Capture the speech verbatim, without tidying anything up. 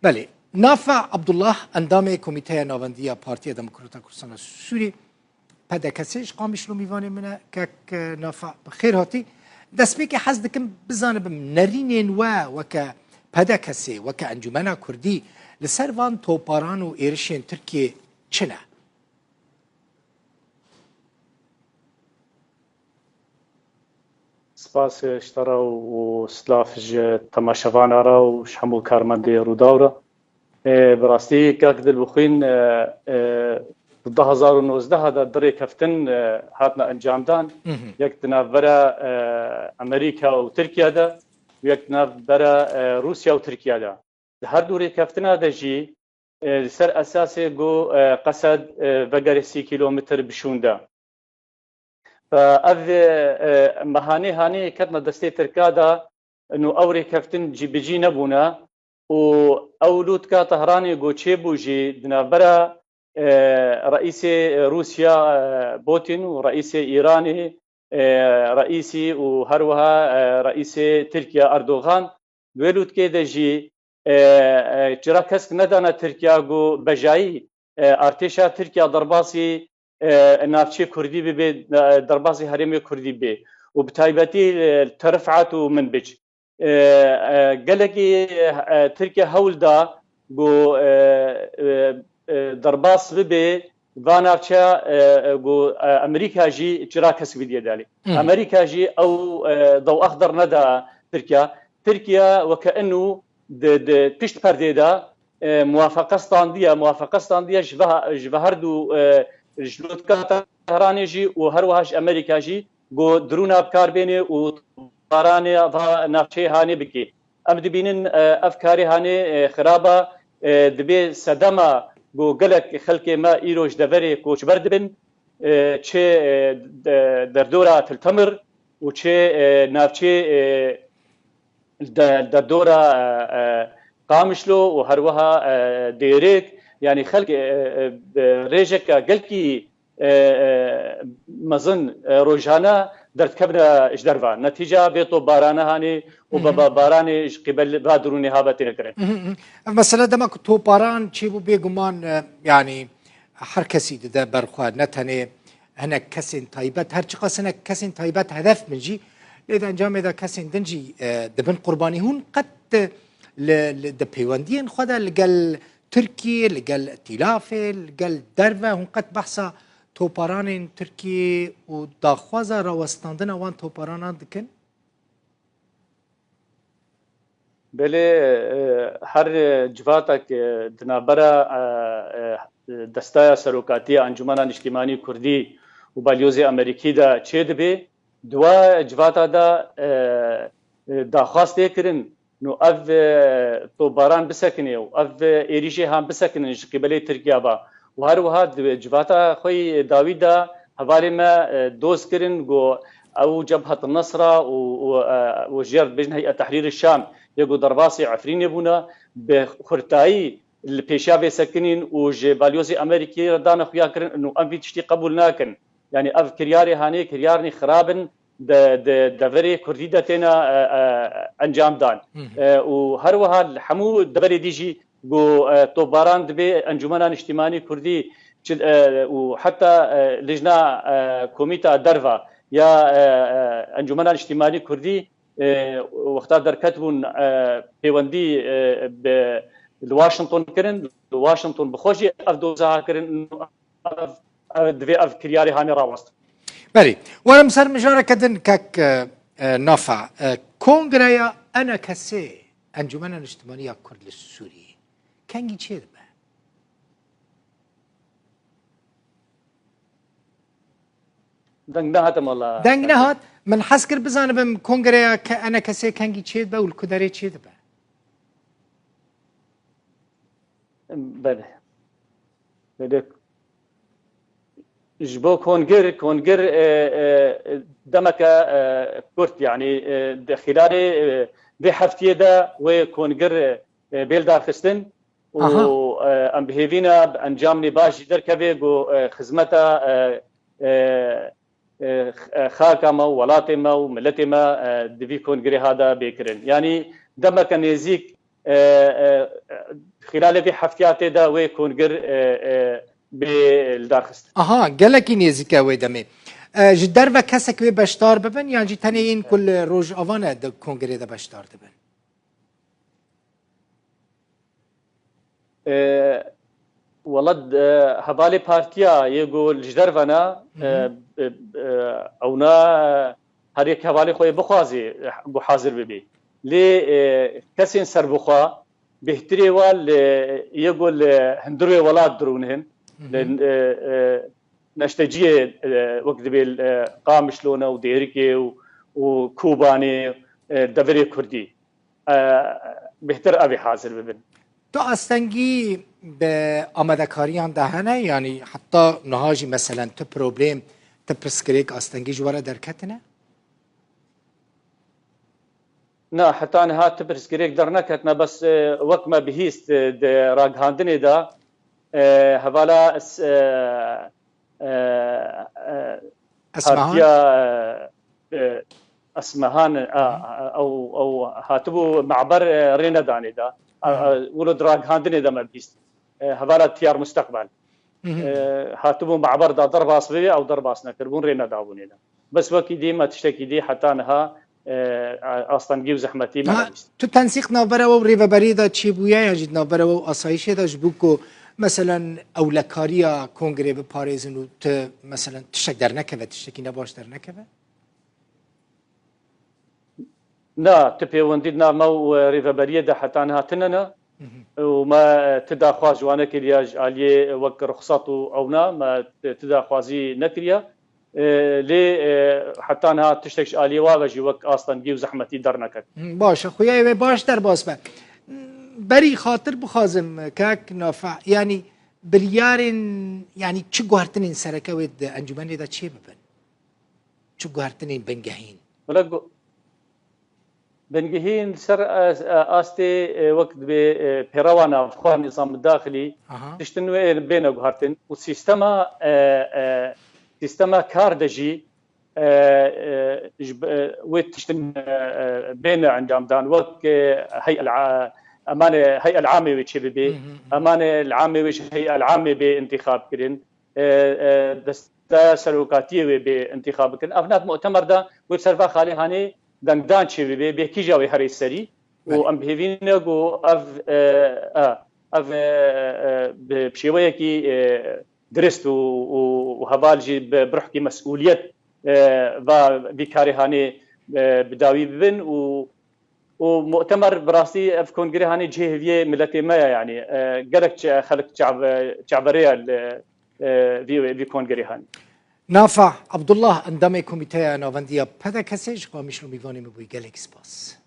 Belê. Nafa Abdullah, endamê Komîteya Navendî ya Partiya Demokrata Kurdistana Sûrî, P D K S, ji Qamişlo mîvanê min e. Kek, e, Nafa, bi xêr hatî. Destpêkê hez dikim bizanibim nerînên we weke P D K S, weke Encûmena Kurdî li ser van toparan û êrişên Tirkiyê çi ne? Spas ji te re û silav ji temaşevana re û ji hemû karmendê Rûdaw re. Ê, bi rastî kak Dilbixwîn, e, e, di du hezar û nozdeh de du rêkeftin, e, hatine encamdan. Mhm. Yek di navbera, e, Amerîka û Tirkiye de û yek di navbera, e, Rûsya û Tirkiye de. Di her du rêkeftina de jî, e, li ser esasê ku, e, Qesed, e, vegere sî kîlometr bi şûnde. Ev, e, e, me hanê hanê ketine destê Tirka de, û ew rêkeftin cî bi cî nebûne û ew lûtka Tehranê ku çêbû jî di navbera, e, reîsê Rûsya, e, Putin û reîsê Îranê, e, reîsî û her wiha, e, reîsê Tirkiye Erdogan, di wê lûtkê de jî, e, e, çira kesk nedane Tirkiya ku bejayî, e, artêşa Tirkiya derbasî, e, navçeyê Kurdî bibe, e, derbasî herêmê Kurdî bê û bi taybetî, e, li Te Rifat û Minbic. E, e, gelekî, e, Tirkiye hewl da ku, e, e, e, derbas bibe va navçeya, e, e, ku, e, Amerîka jî çira kesk bidye dalê. Hı. Amerîka jî ew, e, dew exder neda Tirkiye. Tirkiye weke inu di, di pişt perdê de, e, muwafeqe standiye, muwafeqe standiye ji ve, ji ve her du, e, ji lûtka Tehranê jî û her wiha ji Amerîka jî ku drûna bi kar bênê û baranê va navçeyê hanê bike. Em dibînin, e, ev karê hanê, e, xirab e, e, dibê sedema ku gelek xelkê me îro ji deverê koçber dibin, e, çi, e, de-, derdora Til Temir û çi, e, navçê, e, de-, derdora, e, e, Qamişlo û her wiha, e, Dêrêk, yanî xelk, e, e, e, rêjeke gelkî, e, e, mezin, e, rojane derdikevine ji derve. Netîca vê topbarane hanê û Hı hı. beba baranê ji qîbel va dirûnê habe têne kirin. Hı hı hı. Ev mesele dema ku toparan çêbû bêguman, e, yanî her kesî dide ber xwe, ne tenê hinek kesên taybet, her çiqas hinek kesên taybet hedef bin jî, lê di encamê de kesên din jî, e, dibin qurbanî. Hûn qet, e, li, li, di peywendiyên xwe de li gel Tirkiyê, li gel îtîlafê, li gel derve, hûn qet behsa toparanên Tirkiyê û daxwaza rawestandina wan toparanan dikin? Belê, e, her civatek, e, di navbera, e, e, destaya serokatiya Encûmena Niştîmanî Kurdî û Balyozê Amerîkî de çêdibe, di wa civata de, e, e, daxwaz tê kirin, nû ev, e, topbaran bisekinê û ev, e, êrîşê han bisekinin ji qîbelê Tirkiya ve. Û her wiha di civata xwe yî dawî de hevalê me, e, doz kirin, got, ew Cebhet Nesra û, û, e, û jê re dibêjin Heyet Tehrîr Şam, yê ku derbasî Efrînê bûne, bi xurtayî li pêşiya vê sekinîn û ji balyozê Amerîkî re dane xuya kirin û em vî tiştî qebûl nakin. Yanî ev kiryarê hanê kiryarnî xirab in, di, di deverê Kurdî de têne, e, e, encam dan. Hı hı. E, û her wiha li hemû deverê dî jî ku, e, topbaran dibê Encûmena Niştîmanî Kurdî çi, e, û heta, e, lijna, e, komîta derva ya, e, e, Encûmena Niştîmanî Kurdî, e, wexta derket bûn, e, pêwendî, e, bi, li Washington kirin, li Washington bi xwe jî ev doza kirin, ev, ev, divê ev kiryarê hanê rawest. Belê. Werim ser mijareke din kek, e, e, Nafa. E, Kongreya E N K S, Encûmena Niştimanî ya Kurd li Sûriyê, kengî çêdibe? Deng nehat, em wala. Deng nehat. Min hez kir bizanibim kongreya ke-, E N K S kengî çêdibe û li ku derê çêdibe? Belê. Belê. Ji bo kongir, kongir, e, e, demeke, e, kurt, yanî, e, di xîlalê, e, vê heftiyê de wê kongir, e, bê lidarxistin û, Aha. e, em bi hêvî ne bi encamê baş jî derkeve ku, e, xizmeta, e, e, e, x-, e, xaka me û welatê me û miletê me, e, di vî kongirê ha de bê kirin. Yanî demeke nêzîk, e, e, xîlalê vê heftiyatê de wê kongir, e, e, bê lidarxistin. Aha, gelekî nêzîk e wê demê. E, ji derve kesek wê beşdar bibin, yan jî tenê yên ku li Rojava ne di kongrê de beşdar dibin? E, wela, e, hevalê partiya yê ku li ji derve ne, Hı hı. e, e, e, ewna her yek hevalê xwe yê bixwazê, e, ku hazir bibê. Lê, e, kesên serbixwe bêhtirê wa li yê ku li hundirê welat dirûn hin. Hı hı. Li, e, e, neşteciyê, e, wek dibê, e, Qamişlo ne û Dêrikê û, û Kobanê, e, deverê Kurdî. E, bêhtir ev ê hazir bibin. Tu astengî bi amadekariyan de hene? Yanî heta niha jî meselen tu problem, tu pirsgirêk astengî ji we re derketine? Na, heta niha tu pirsgirêk derneketine, bes, e, wek me bihîst, e, di ragihandinê de, e, hevala s-, e, e, e, Esmehan? Partiya, e, e, Esmehan, a, Hı hı. a, ew, ew hatibû me'ber, e, rê nedanê de. A, Hı hı. a, wilo di ragihandinê de me bihîst. E, hevala Tiyar Musteqbel. Hı hı. E, hatibû me'ber da derbas bibê, ew derbas nekiribûn, rê nedabûnê de. Bes wekî dî me tiştekî dî heta niha, e, astengî û zehmetî me Ha, nebîst. Tu tensîq navbera we û rêveberiyê de çêbûye, yan jî navbera we û asayişê de ji bo ku meselen ewlekariya kongrê biparêzin û tu meselen tiştek dernekeve, tiştekî nebaş dernekeve? Na, tu pêwendî di nav me û rêveberiyê de heta niha tune ne. Hı hı. Û me, e, ti daxwaz ji wan nekiriye ji aliyê wek ruxsat û ewna, me ti, ti daxwazî nekiriye. E, lê, e, heta niha tiştek ji aliyê wa ve jî wek astengî û zehmetî derneket. Hı, baş e, xuya wê baş derbas be. Berî xatir bixwazim, kak Nafe, yanî biryarên, yanî çi guhertinên sereke wê di encûmenê de çê bibin? Çi guhertinên bingehîn? Wele gu-, bingehîn li ser, e, e, astê, e, wek dibê, e, pêrewa navxwe nîzam daxilî Aha. tiştin wê bêne guhertin û sîstema, e, e, sîstema kar de jî, e, e, ji b-, e, wê tiştin, e, e, bêne encamdan. Wek, e, hey'el a-, emanê hey'el amê wê çê bibê, Hı hı hı. emanê amê wê ji hey'el amê bê intîxab kirin. e, e, desta serokatiyê wê bê intîxab bikin. Ev nav mu'temer de wê bi ser va xalê hanê dengdan çê bibê, bê kîja wê herê serî û Belê. em bi hêvî ne ku ev, e, e, ev, e, e, bi, bi şêweyekî, e, dirist û, û, û heval jî bi, bi ruhkî mesûliyet, e, va vî karê hanê, e, bi dawî bibin û û mu'temer bi rastî ev kongrê hanê cihê hêviyê miletê me ye, yanî, e, gelek çi-, xelk çav-, çaverê ye li, e, vî, vî kongrê hanê. Nafe Abdullah, endamê Komîteya Navendiya P D K S'ê ji Qamişlo mîvanê min bûyî. Gelek spas.